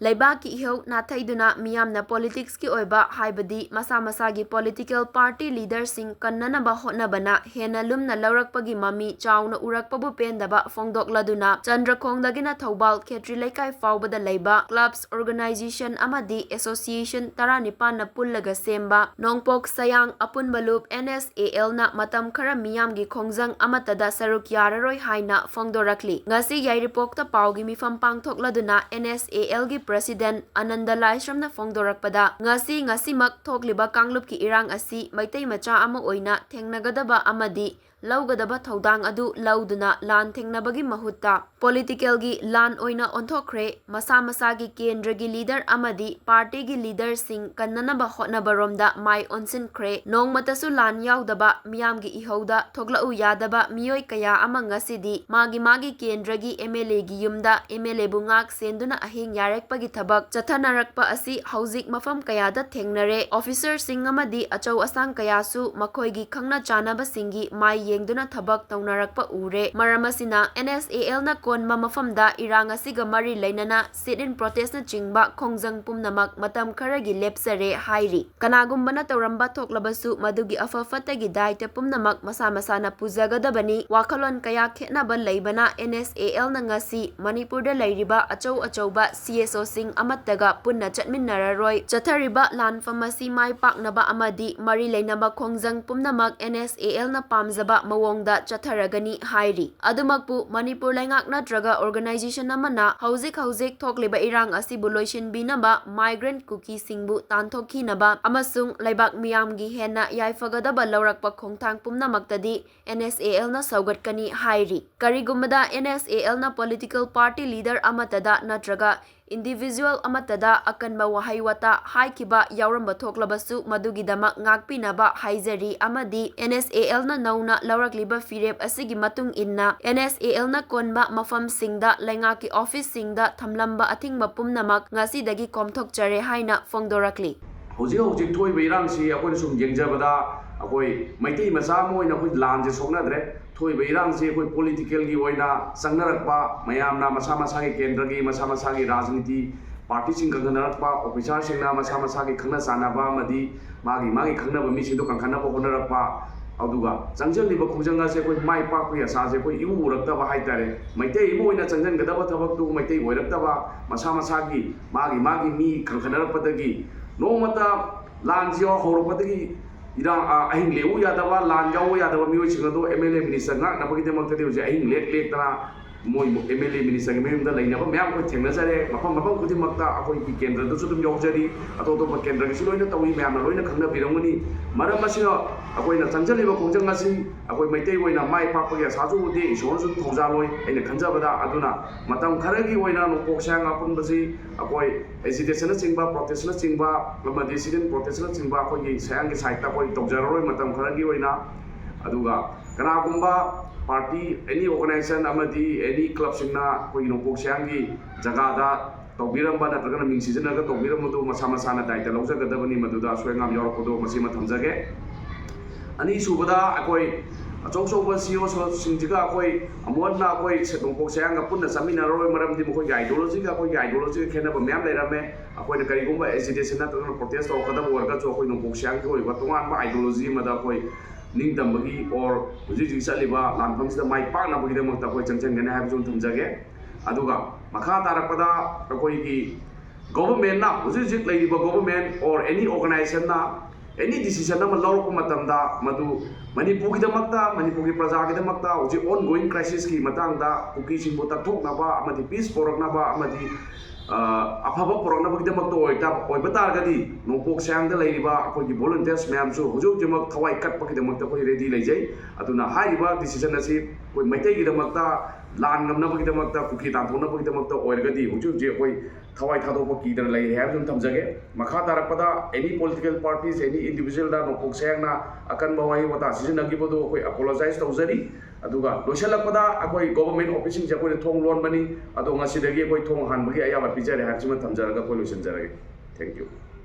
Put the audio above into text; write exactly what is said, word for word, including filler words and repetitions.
ꯂꯩꯕꯥꯛꯀꯤ ꯏꯍꯧ ꯅꯥꯊꯩꯗꯨꯅ ꯃꯤꯌꯥꯝꯅ politics ꯀꯤ ꯑꯣꯏꯕ, ꯍꯥꯏꯕꯗꯤ ꯃꯁꯥ ꯃꯁꯥꯒꯤ political party leader ꯁꯤꯡ ꯀꯟꯅꯅꯕ ꯍꯣꯠꯅꯕꯅ ꯍꯦꯟꯅ ꯂꯨꯝꯅ ꯂꯧꯔꯛꯄꯒꯤ ꯃꯃꯤ ꯆꯥꯎꯅ ꯎꯔꯛꯄꯕꯨ ꯄꯦꯟꯗꯕ ꯐꯣꯡꯗꯣꯛꯂꯗꯨꯅ, ꯆꯟꯗ꯭ꯔꯈꯣꯡꯗꯒꯤꯅ ꯊꯧꯕꯥꯜ ꯈꯦꯇ꯭ꯔꯤ ꯂꯩꯀꯥꯏ ꯐꯥꯎꯕꯗ ꯂꯩꯕ clubs, organization ꯑꯃꯗꯤ association ꯇꯔꯥꯅꯤꯄꯥꯟꯅ ꯄꯨꯜꯂꯒ ꯁꯦꯝꯕ ꯅꯣꯡꯄꯣꯛ ꯁꯌꯥꯡ ꯑꯄꯨꯟꯕ ꯂꯨꯞ N S A L ꯅ ꯃꯇꯝ ꯈꯔ ꯃꯤꯌꯥꯝꯒꯤ ꯈꯣꯡꯖꯪ ꯑꯃꯠꯇꯗ ꯁꯔꯨꯛ ꯌꯥꯔꯔꯣꯏ ꯍꯥꯏꯅ ꯐꯣꯡꯗꯣꯔꯛꯂꯤ꯫ ꯉꯁꯤ ꯌꯥꯏꯔꯤꯄꯣꯛꯇ ꯄꯥꯎꯒꯤ ꯃꯤꯐꯝ ꯄꯥꯡꯊꯣꯛꯂꯗꯨꯅ N S A L ꯒꯤ president ꯑꯅꯟꯗ ꯂꯥꯏꯁ꯭ꯔꯝꯅ ꯐꯣꯡꯗꯣꯔꯛꯄꯗ, ꯉꯁꯤ ꯉꯁꯤꯃꯛ ꯊꯣꯛꯂꯤꯕ ꯀꯥꯡꯂꯨꯞꯀꯤ ꯏꯔꯥꯡ ꯑꯁꯤ ꯃꯩꯇꯩ ꯃꯆꯥ ꯑꯃ ꯑꯣꯏꯅ ꯊꯦꯡꯅꯒꯗꯕ ꯑꯃꯗꯤ ꯂꯧꯒꯗꯕ ꯊꯧꯗꯥꯡ ꯑꯗꯨ ꯂꯧꯗꯨꯅ ꯂꯥꯟ ꯊꯦꯡꯅꯕꯒꯤ ꯃꯍꯨꯠꯇ political ꯒꯤ ꯂꯥꯟ ꯑꯣꯏꯅ ꯑꯣꯟꯊꯣꯛꯈ꯭ꯔꯦ꯫ ꯃꯁꯥ ꯃꯁꯥꯒꯤ ꯀꯦꯟꯗ꯭ꯔꯒꯤ leader ꯑꯃꯗꯤ party ꯒꯤ leader ꯁꯤꯡ ꯀꯟꯅꯅꯕ ꯍꯣꯠꯅꯕꯔꯣꯝꯗ ꯃꯥꯏ ꯑꯣꯟꯁꯤꯟꯈ꯭ꯔꯦ꯫ ꯅꯣꯡꯃꯇꯁꯨ ꯂꯥꯟ ꯌꯥꯎꯗꯕ, ꯃꯤꯌꯥꯝꯒꯤ ꯏꯍꯧꯗ ꯊꯣꯛꯂꯛꯎ ꯌꯥꯗꯕ ꯃꯤꯑꯣꯏ ꯀꯌꯥ ꯑꯃ ꯉꯁꯤꯗꯤ ꯃꯥꯒꯤ ꯃꯥꯒꯤ ꯀꯦꯟꯗ꯭ꯔꯒꯤ M L A ꯒꯤ ꯌꯨꯝꯗ M L A ꯕꯨ ꯉꯥꯛ ꯁꯦꯟꯗꯨꯅ ꯑꯍꯤꯡ ꯌꯥꯔꯦꯛꯄꯒꯤ ꯊꯕꯛ ꯆꯠꯊꯅꯔꯛꯄ ꯑꯁꯤ ꯍꯧꯖꯤꯛ ꯃꯐꯝ ꯀꯌꯥꯗ ꯊꯦꯡꯅꯔꯦ꯫ Officer ꯁꯤꯡ ꯑꯃꯗꯤ ꯑꯆꯧ ꯑꯁꯥꯡ ꯀꯌꯥꯁꯨ ꯃꯈꯣꯏꯒꯤ ꯈꯪꯅ ꯆꯥꯟꯅꯕꯁꯤꯡꯒꯤ ꯃꯥꯏ ꯌꯦꯡꯗꯨꯅ ꯊꯕꯛ ꯇꯧꯅꯔꯛꯄ ꯎꯔꯦ꯫ ꯃꯔꯝ ꯑꯁꯤꯅ N S A L ꯅ ꯀꯣꯟꯕ ꯃꯐꯝꯗ ꯏꯔꯥꯡ ꯑꯁꯤꯒ ꯃꯔꯤ ꯂꯩꯅꯅ sit-in protest ꯅꯆꯤꯡꯕ ꯈꯣꯡꯖꯪ ꯄꯨꯝꯅꯃꯛ ꯃꯇꯝ ꯈꯔꯒꯤ ꯂꯦꯞꯆꯔꯦ ꯍꯥꯏꯔꯤ꯫ ꯀꯅꯥꯒꯨꯝꯕꯅ ꯇꯧꯔꯝꯕ ꯊꯣꯛꯂꯕꯁꯨ ꯃꯗꯨꯒꯤ ꯑꯐ ꯐꯠꯇꯒꯤ ꯗꯥꯏꯇ ꯄꯨꯝꯅꯃꯛ ꯃꯁꯥ ꯃꯁꯥꯅ ꯄꯨꯖꯒꯗꯕꯅꯤ꯫ ꯋꯥꯈꯜꯂꯣꯟ ꯀꯌꯥ ꯈꯦꯠꯅꯕ ꯂꯩꯕꯅ N S A L ꯅ ꯉꯁꯤ ꯃꯅꯤꯄꯨꯔꯗ ꯂꯩꯔꯤꯕ ꯑꯆꯧ ꯑꯆꯧꯕ C S O ꯁꯤꯡ ꯑꯃꯠꯇꯒ ꯄꯨꯟꯅ ꯆꯠꯃꯤꯟꯅꯔꯔꯣꯏ꯫ ꯆꯠꯊꯔꯤꯕ ꯂꯥꯟꯐꯝ ꯑꯁꯤ ꯃꯥꯏ ꯄꯥꯛꯅꯕ ꯑꯃꯗꯤ ꯃꯔꯤ ꯂꯩꯅꯕ ꯈꯣꯡꯖꯪ ꯄꯨꯝꯅꯃꯛ N S A L ꯅ ꯄꯥꯝꯖꯕ ꯃꯑꯣꯡꯗ ꯆꯠꯊꯔꯒꯅꯤ ꯍꯥꯏꯔꯤ꯫ ꯑꯗꯨꯃꯛꯄꯨ ꯃꯅꯤꯄꯨꯔ ꯂꯩꯉꯥꯛ ꯅꯠꯇ꯭ꯔꯒ organization ꯑꯃꯅ ꯍꯧꯖꯤꯛ ꯍꯧꯖꯤꯛ ꯊꯣꯛꯂꯤꯕ ꯏꯔꯥꯡ ꯑꯁꯤꯕꯨ ꯂꯣꯏꯁꯤꯟꯕꯤꯅꯕ migrant ꯀꯨꯀꯤꯁꯤꯡꯕꯨ ꯇꯥꯟꯊꯣꯛꯈꯤꯅꯕ ꯑꯃꯁꯨꯡ ꯂꯩꯕꯥꯛ ꯃꯤꯌꯥꯝꯒꯤ ꯍꯦꯟꯅ ꯌꯥꯏꯐꯒꯗꯕ ꯂꯧꯔꯛꯄ ꯈꯣꯡꯊꯥꯡ ꯄꯨꯝꯅꯃꯛꯇꯗꯤ N S A L ꯅ ꯁꯧꯒꯠꯀꯅꯤ ꯍꯥꯏꯔꯤ꯫ ꯀꯔꯤꯒꯨꯝꯕꯗ N S A L ꯅ political party leader ꯑꯃꯠꯇꯗ ꯅꯠꯇ꯭ꯔꯒ individual ꯑꯃꯠꯇꯗ ꯑꯀꯟꯕ ꯋꯥꯍꯩ ꯋꯥꯇꯥ ꯍꯥꯏꯈꯤꯕ ꯌꯥꯎꯔꯝꯕ ꯊꯣꯛꯂꯕꯁꯨ ꯃꯗꯨꯒꯤꯗꯃꯛ ꯉꯥꯛꯄꯤꯅꯕ ꯍꯥꯏꯖꯔꯤ ꯑꯃꯗꯤ N S A L ꯅ ꯅꯧꯅ ꯂꯧꯔꯛꯂꯤꯕ ꯐꯤꯔꯦꯞ ꯑꯁꯤꯒꯤ ꯃꯇꯨꯡ ꯏꯟꯅ N S A L ꯅ ꯀꯣꯟꯕ ꯃꯐꯝꯁꯤꯡꯗ ꯂꯩꯉꯥꯛꯀꯤ office ꯁꯤꯡꯗ ꯊꯝꯂꯝꯕ ꯑꯊꯤꯡꯕ ꯄꯨꯝꯅꯃꯛ ꯉꯁꯤꯗꯒꯤ ꯀꯣꯝꯊꯣꯛꯆꯔꯦ ꯍꯥꯏꯅ ꯐꯣꯡꯗꯣꯔꯛꯂꯤ꯫ ꯍꯧꯖꯤꯛ ꯍꯧꯖꯤꯛ ꯊꯣꯛꯏꯕ ꯏꯔꯥꯡꯁꯤ ꯑꯩꯈꯣꯏꯅ ꯁꯨꯝ ꯌꯦꯡꯖꯕꯗ ꯑꯩꯈꯣꯏ ꯃꯩꯇꯩ ꯃꯆꯥ ꯑꯃ ꯑꯣꯏꯅ ꯑꯩꯈꯣꯏ ꯂꯥꯟꯁꯦ ꯁꯣꯛꯅꯗ꯭ꯔꯦ꯫ ꯊꯣꯛꯏꯕ ꯏꯔꯥꯡꯁꯤ ꯑꯩꯈꯣꯏ political ꯒꯤ ꯑꯣꯏꯅ ꯆꯪꯅꯔꯛꯄ, ꯃꯌꯥꯝꯅ ꯃꯁꯥ ꯃꯁꯥꯒꯤ ꯀꯦꯟꯗ꯭ꯔꯒꯤ ꯃꯁꯥ ꯃꯁꯥꯒꯤ ꯔꯥꯖꯅꯤꯇꯤ ꯄꯥꯔꯇꯤꯁꯤꯡ ꯀꯟꯈꯠꯅꯔꯛꯄ, ꯑꯣꯐꯤꯁꯥꯔꯁꯤꯡꯅ ꯃꯁꯥ ꯃꯁꯥꯒꯤ ꯈꯪꯅ ꯆꯥꯟꯅꯕ ꯑꯃꯗꯤ ꯃꯥꯒꯤ ꯃꯥꯒꯤ ꯈꯪꯅꯕ ꯃꯤꯁꯤꯡꯗꯣ ꯀꯟꯈꯠꯅꯕ ꯍꯣꯠꯅꯔꯛꯄ, ꯑꯗꯨꯒ ꯆꯪꯁꯤꯜꯂꯤꯕ ꯈꯣꯡꯖꯪ ꯑꯁꯦ ꯑꯩꯈꯣꯏ ꯃꯥꯏ ꯄꯥꯛꯄꯒꯤ ꯑꯁꯥꯁꯦ ꯑꯩꯈꯣꯏ ꯏꯎ ꯎꯔꯛꯇꯕ ꯍꯥꯏꯇꯥꯔꯦ꯫ ꯃꯩꯇꯩ ꯑꯃ ꯑꯣꯏꯅ ꯆꯪꯁꯤꯟꯒꯗꯕ ꯊꯕꯛꯇꯨ ꯃꯩꯇꯩ ꯑꯣꯏꯔꯛꯇꯕ, ꯃꯁꯥ ꯃꯁꯥꯒꯤ ꯃꯥꯒꯤ ꯃꯥꯒꯤ ꯃꯤ ꯀꯟꯈꯠꯅꯔꯛꯄꯗꯒꯤ ꯅꯣꯡꯃꯇ ꯂꯥꯟꯁꯤ ꯍꯧꯔꯛꯄꯗꯒꯤ ꯏꯔꯥꯡ, ꯑ, ꯑꯍꯤꯡ ꯂꯦꯛꯎ ꯌꯥꯗꯕ, ꯂꯥꯟ ꯌꯥꯎꯕ ꯌꯥꯗꯕ ꯃꯤꯑꯣꯏꯁꯤꯡ ꯑꯗꯣ ꯑꯦꯝ ꯑꯦꯜ ꯑꯦ ꯃꯤꯅꯤꯁꯇꯔ ꯉꯥꯛꯅꯕꯒꯤꯗꯃꯛꯇꯗꯤ ꯍꯧꯖꯤꯛ ꯑꯍꯤꯡ ꯂꯦꯛ ꯂꯦꯛꯇꯅ ꯃꯣꯏ ꯑꯦꯝ ꯑꯦꯜ ꯑꯦ ꯃꯤꯅꯤꯁꯇꯔꯒꯤ ꯃꯌꯨꯝꯗ ꯂꯩꯅꯕ ꯃꯌꯥꯝ ꯑꯩꯈꯣꯏ ꯊꯦꯡꯅꯖꯔꯦ꯫ ꯃꯐꯝ ꯃꯐꯝ ꯈꯨꯗꯤꯡꯃꯛꯇ ꯑꯩꯈꯣꯏꯒꯤ ꯀꯦꯟꯗ꯭ꯔꯗꯁꯨ ꯑꯗꯨꯝ ꯌꯥꯎꯖꯔꯤ, ꯑꯇꯣꯞ ꯑꯇꯣꯞꯄ ꯀꯦꯟꯗ꯭ꯔꯒꯤꯁꯨ ꯂꯣꯏꯅ ꯇꯧꯏ, ꯃꯌꯥꯝꯅ ꯂꯣꯏꯅ ꯈꯪꯅꯕꯤꯔꯝꯒꯅꯤ꯫ ꯃꯔꯝ ꯑꯁꯤꯅ ꯑꯩꯈꯣꯏꯅ ꯆꯪꯁꯤꯜꯂꯤꯕ ꯈꯣꯡꯖꯪ ꯑꯁꯤ ꯑꯩꯈꯣꯏ ꯃꯩꯇꯩ ꯑꯣꯏꯅ ꯃꯥꯏ ꯄꯥꯛꯄꯒꯤ ꯑꯁꯥꯁꯨ ꯎꯗꯦ, ꯏꯁꯣꯔꯅꯁꯨ ꯊꯧꯖꯥꯜꯂꯣꯏ ꯑꯩꯅ ꯈꯟꯖꯕꯗ꯫ ꯑꯗꯨꯅ ꯃꯇꯝ ꯈꯔꯒꯤ ꯑꯣꯏꯅ ꯅꯣꯡꯄꯣꯛ ꯁꯌꯥꯡ ꯑꯄꯨꯟꯕꯁꯤ ꯑꯩꯈꯣꯏ ꯑꯦꯖꯤꯇꯦꯁꯟꯅꯆꯤꯡꯕ, ꯄ꯭ꯔꯣꯇꯦꯁꯅꯆꯤꯡꯕ ꯑꯃꯗꯤ ꯁꯤꯠ ꯏꯟ ꯄ꯭ꯔꯣꯇꯦꯁꯅꯆꯤꯡꯕ ꯑꯩꯈꯣꯏꯒꯤ ꯁꯌꯥꯡꯒꯤ ꯁꯥꯏꯠꯇ ꯑꯩꯈꯣꯏ ꯇꯧꯖꯔꯔꯣꯏ ꯃꯇꯝ ꯈꯔꯒꯤ ꯑꯣꯏꯅ꯫ ꯑꯗꯨꯒ ꯀꯅꯥꯒꯨꯝꯕ ꯄꯥꯔꯇꯤ, ꯑꯦꯅꯤ ꯑꯣꯔꯒꯅꯥꯏꯖꯦꯁꯟ ꯑꯃꯗꯤ ꯑꯦꯅꯤ ꯀ꯭ꯂꯕꯁꯤꯡꯅ ꯑꯩꯈꯣꯏꯒꯤ ꯅꯣꯡꯄꯣꯛ ꯁꯌꯥꯡꯒꯤ ꯖꯒꯥꯗ ꯇꯧꯕꯤꯔꯝꯕ ꯅꯠꯇ꯭ꯔꯒꯅ ꯃꯤꯡ ꯁꯤꯖꯤꯟꯅꯔꯒ ꯇꯧꯕꯤꯔꯝꯕꯗꯨ ꯃꯁꯥ ꯃꯁꯥꯅ ꯗꯥꯏꯇ ꯂꯧꯖꯒꯗꯕꯅꯤ, ꯃꯗꯨꯗ ꯑꯁꯣꯏ ꯑꯉꯥꯝ ꯌꯥꯎꯔꯛꯄꯗꯣ ꯃꯁꯤꯃ ꯊꯝꯖꯒꯦ꯫ ꯑꯅꯤꯁꯨꯕꯗ, ꯑꯩꯈꯣꯏ ꯑꯆꯧ ꯑꯆꯧꯕ ꯁꯤ ꯏ ꯑꯣꯁꯤꯡꯁꯤꯒ ꯑꯩꯈꯣꯏ ꯑꯃꯨꯛ ꯍꯟꯅ ꯑꯩꯈꯣꯏ ꯁꯦ-, ꯅꯣꯡꯄꯣꯛ ꯁꯌꯥꯡꯒ ꯄꯨꯟꯅ ꯆꯠꯃꯤꯟꯅꯔꯔꯣꯏ, ꯃꯔꯝꯗꯤ ꯃꯈꯣꯏꯒꯤ ꯑꯥꯏꯗꯤꯌꯣꯂꯣꯖꯤꯒ ꯑꯩꯈꯣꯏꯒꯤ ꯑꯥꯏꯗꯤꯌꯣꯂꯣꯖꯤꯒ ꯈꯦꯠꯅꯕ ꯃꯌꯥꯝ ꯂꯩꯔꯝꯃꯦ꯫ ꯑꯩꯈꯣꯏꯅ ꯀꯔꯤꯒꯨꯝꯕ ꯑꯦꯖꯤꯇꯦꯁꯟ ꯅꯠꯇ꯭ꯔꯒꯅ ꯄ꯭ꯔꯣꯇꯦꯁ ꯇꯧꯔꯛꯀꯗꯕ ꯑꯣꯏꯔꯒꯁꯨ ꯑꯩꯈꯣꯏ ꯅꯣꯡꯄꯣꯛ ꯁꯌꯥꯡꯒꯤ ꯑꯣꯏꯕ ꯇꯣꯉꯥꯟꯕ ꯑꯥꯏꯗꯤꯌꯣꯂꯣꯖꯤ ꯑꯃꯗ ꯑꯩꯈꯣꯏ ꯅꯤꯡꯇꯝꯕꯒꯤ ꯑꯣꯔ ꯍꯧꯖꯤꯛ ꯍꯧꯖꯤꯛ ꯆꯠꯂꯤꯕ ꯂꯥꯟꯐꯝꯁꯤꯗ ꯃꯥꯏ ꯄꯥꯛꯅꯕꯒꯤꯗꯃꯛꯇ ꯑꯩꯈꯣꯏ ꯆꯪꯁꯤꯟꯒꯅꯤ ꯍꯥꯏꯕꯁꯨ ꯑꯗꯨꯝ ꯊꯝꯖꯒꯦ꯫ ꯑꯗꯨꯒ ꯃꯈꯥ ꯇꯥꯔꯛꯄꯗ ꯑꯩꯈꯣꯏꯒꯤ ꯒꯣꯚꯔꯟꯃꯦꯟꯠꯅ, ꯍꯧꯖꯤꯛ ꯍꯧꯖꯤꯛ ꯂꯩꯔꯤꯕ ꯒꯣꯚꯔꯟꯃꯦꯟꯠ ꯑꯣꯔ ꯑꯦꯅꯤ ꯑꯣꯔꯒꯅꯥꯏꯖꯦꯁꯟꯅ ꯑꯦꯅꯤ ꯗꯤꯁꯤꯖꯟ ꯑꯃ ꯂꯧꯔꯛꯄ ꯃꯇꯝꯗ ꯃꯗꯨ ꯃꯅꯤꯄꯨꯔꯒꯤꯗꯃꯛꯇ, ꯃꯅꯤꯄꯨꯔꯒꯤ ꯄ꯭ꯔꯖꯥꯒꯤꯗꯃꯛꯇ, ꯍꯧꯖꯤꯛ ꯑꯣꯟ ꯒꯣꯋꯤꯡ ꯀ꯭ꯔꯥꯏꯁꯤꯁꯀꯤ ꯃꯇꯥꯡꯗ ꯀꯨꯀꯤꯁꯤꯡꯕꯨ ꯇꯛꯊꯣꯛꯅꯕ ꯑꯃꯗꯤ ꯄꯤꯁ ꯄꯣꯔꯛꯅꯕ ꯑꯃꯗꯤ, ꯑ, ꯑꯐꯕ ꯄꯣꯔꯛꯅꯕꯒꯤꯗꯃꯛꯇ ꯑꯣꯏꯇꯥ-, ꯑꯣꯏꯕ ꯇꯥꯔꯒꯗꯤ ꯅꯣꯡꯄꯣꯛ ꯁꯌꯥꯡꯗ ꯂꯩꯔꯤꯕ ꯑꯩꯈꯣꯏꯒꯤ ꯚꯣꯂꯨꯟꯇꯤꯌꯔꯁ ꯃꯌꯥꯝꯁꯨ ꯍꯧꯖꯤꯛ ꯍꯧꯖꯤꯛꯃꯛ ꯊꯋꯥꯏ ꯀꯠꯄꯒꯤꯗꯃꯛꯇ ꯑꯩꯈꯣꯏ ꯔꯦꯗꯤ ꯂꯩꯖꯩ꯫ ꯑꯗꯨꯅ ꯍꯥꯏꯔꯤꯕ ꯗꯤꯁꯤꯖꯟ ꯑꯁꯤ ꯑꯩꯈꯣꯏ ꯃꯩꯇꯩꯒꯤꯗꯃꯛꯇ, ꯂꯥꯟ ꯉꯝꯅꯕꯒꯤꯗꯃꯛꯇ, ꯀꯨꯀꯤ ꯇꯥꯟꯊꯣꯛꯅꯕꯒꯤꯗꯃꯛꯇ ꯑꯣꯏꯔꯒꯗꯤ ꯍꯧꯖꯤꯛ ꯍꯧꯖꯤꯛ ꯑꯩꯈꯣꯏ ꯊꯋꯥꯏ ꯊꯥꯗꯣꯛꯄ ꯀꯤꯗꯅ ꯂꯩꯔꯦ ꯍꯥꯏꯕꯗꯨ ꯑꯗꯨꯝ ꯊꯝꯖꯒꯦ꯫ ꯃꯈꯥ ꯇꯥꯔꯛꯄꯗ ꯑꯦꯅꯤ ꯄꯣꯂꯤꯇꯤꯀꯦꯜ ꯄꯥꯔꯇꯤꯁ, ꯑꯦꯅꯤ ꯏꯟꯗꯤꯚꯤꯖꯨꯋꯦꯜꯗ ꯅꯣꯡꯄꯣꯛ ꯁꯌꯥꯡꯅ ꯑꯀꯟꯕ ꯋꯥꯍꯩ ꯋꯥꯇꯥ ꯁꯤꯖꯤꯟꯅꯈꯤꯕꯗꯨ ꯑꯩꯈꯣꯏ ꯑꯦꯄꯣꯂꯣꯖꯥꯏꯁ ꯇꯧꯖꯔꯤ꯫ ꯑꯗꯨꯒ ꯂꯣꯏꯁꯤꯜꯂꯛꯄꯗ ꯑꯩꯈꯣꯏ ꯒꯣꯚꯔꯟꯃꯦꯟꯠ ꯑꯣꯐꯤꯁꯁꯤꯡꯁꯦ ꯑꯩꯈꯣꯏꯅ ꯊꯣꯡ ꯂꯣꯟꯕꯅꯤ, ꯑꯗꯣ ꯉꯁꯤꯗꯒꯤ ꯑꯩꯈꯣꯏ ꯊꯣꯡ ꯍꯥꯡꯕꯒꯤ ꯑꯌꯥꯕ ꯄꯤꯖꯔꯦ ꯍꯥꯏꯕꯁꯤꯃ ꯊꯝꯖꯔꯒ ꯑꯩꯈꯣꯏ ꯂꯣꯏꯁꯤꯟꯖꯔꯒꯦ꯫ Thank you꯫